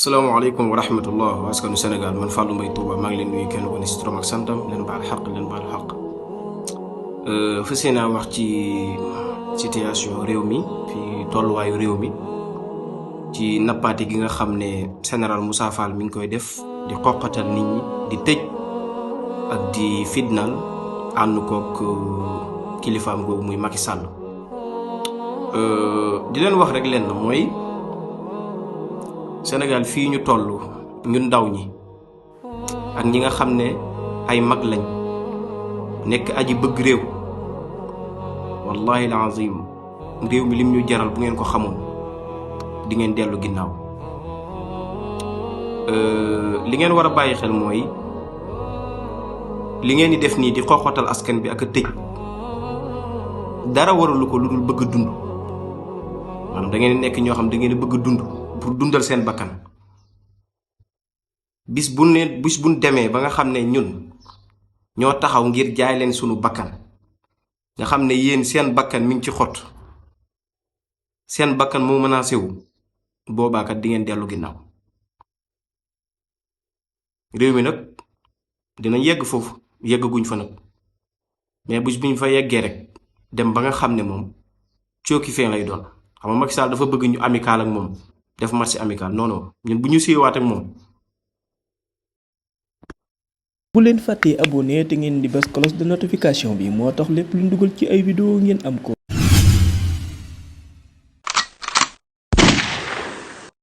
salaamaaleykum wa rahmatullah wa askanu Sénégal man Fallou Mbaye Touba maa ngi leen nuyu kenn ku ne si turam ak santam leen baal xaq leen baal xaq fas yéenaa wax ci situation réew mi fi tolluwaayu réew mi ci nappaate gi nga xam ne général Moussa Fall mi ngi koy def di xoqatal nit ñi di tëj ak di fitnaal ànd kook kilifaam googu muy Macky Sall di leen wax rek leen mooy Sénégal fii ñu toll ñun ndaw ñi ak ñi nga xam ne ay mag lañ nekk aji bëgg réew wallahi alazim réew mi lim ñu jaral bu ngeen ko xamoon di ngeen dellu ginnaaw li ngeen war a bàyyi xel mooy li ngeen di def nii di xoxotal askan bi ak a tëj dara waralu ko lu dul bëgg dund maanaam da ngeen nekk ñoo xam da ngeen bëgg dund pour dundal seen bakkan bis buñ demee ba nga xam ne ñun ñoo taxaw ngir jaay leen sunu bakkan nga xam ne yéen seen bakkan mi ngi ci xott seen bakkan moo menacé wu boobaakat di ngeen dellu ginnaaw réew mi nag dinañ yegg foofu yeggaguñ fa nag mais bis biñ fa yeggee rek dem ba nga xam ne moom cooki fee lay doon xam nga Macky Sall dafa bëgg ñu amical ak moom def match amical non non ñun bu ñu siiwaat ak moom. bu leen fàttee abonné te ngeen di bës cloche de notification bi moo tax lépp lu ñu dugal ci ay vidéo ngeen am ko.